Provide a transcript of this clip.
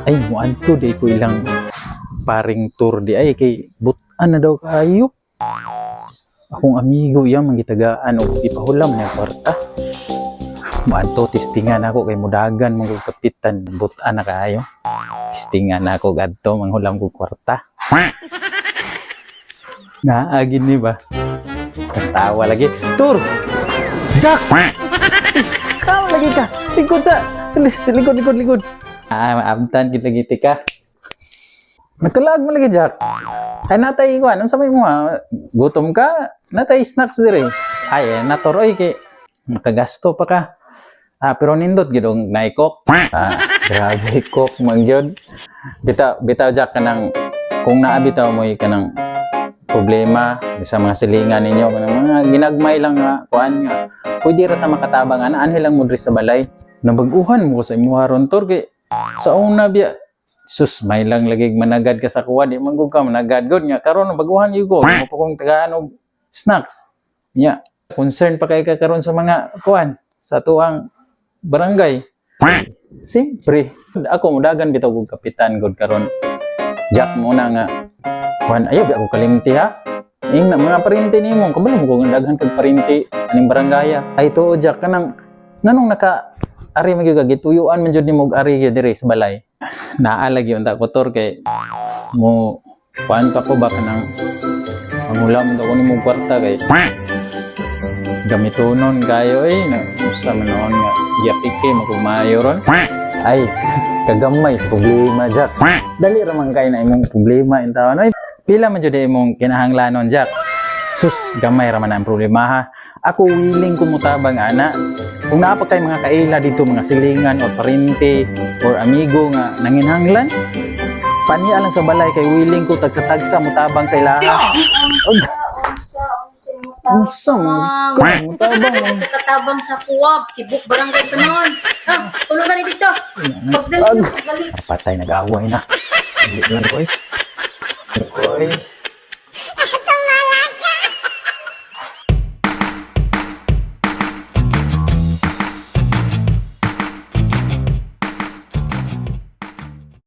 Ay, muadto di ko ilang paring tour di ay kay butan na daw kaayo. Akong amigo iya mangitagaan og ipahulam niya kwarta. Muadto, testingan ako kay mudagan mong kapitan, butan na kaayo. Testingan ako gadto manghulam kog kwarta. Naagin ni ba? Katawa lagi. Tur! Jack! Tawa lagi ka. Likod sa likod, likod, likod. Ah, maabtan gid lagi tika. Nagkalaag mo lagi, Jack. Ay, natay ko, anong sabay mo ha? Gutom ka? Natay snacks dire. Ay, eh, natoroy kay makagasto pa ka. Ah, pero nindot gid og naikok. Ah, grabe coke man gyud. Bitaw, bitaw, Jack, kanang kung naa bitaw mo'y kanang problema sa mga silingan ninyo, kanang mga ginagmay lang nga kuan nga pwede ra ta makatabang ana, anhi lang mo diri sa balay. Nabag-uhan mo ko sa imuha ron, tor, kay sa una biya, sus, may lang lagi managad ka sa kuha, di man gud ka managad gud nga karon baguhan gyud ko mo pa kong tagaan og snacks nya. Concern pa kay ka karon sa mga kuan sa tuang barangay. Siyempre ako mudagan bitaw og kapitan gud karon, Jack, mo na nga kuan. Ayaw bi ako kalimti ha. Ing na mga parinti nimo, kabalo mo kung daghan kag parinti aning barangaya. Ay, tuo, Jack, kanang nganong naka ari man gyud ka, gituyuan man jud nimo og ari gyud diri sa balay. Naa lagi unta ko, tor, kay mo kuan pa ko ba, kanang mangulam daw ko nimo og kwarta kay gamitonon kayo eh na usa man noon nga giapike makumayo ron. Ay, kagamay sa problema, Jack. Dali ra man kay na imong problema intawon. Ay, pila man jud imong kinahanglanon, Jack? Sus, gamay ra man ang problema ha. Ako willing ko mutabang ana. Kung naa pa kay mga kaila dito, mga silingan or parente or amigo nga nanginhanglan, paniya lang sa balay kay willing ko tagsa-tagsa mutabang sa ilaha. Unsa man ka mutabang? Nakatabang sa kuwab, tibok barangay pa noon. Ah, tulong ka ni dito. Pagdali na, pagdali. Patay, nag-away na. Hindi lang ko eh. Oy.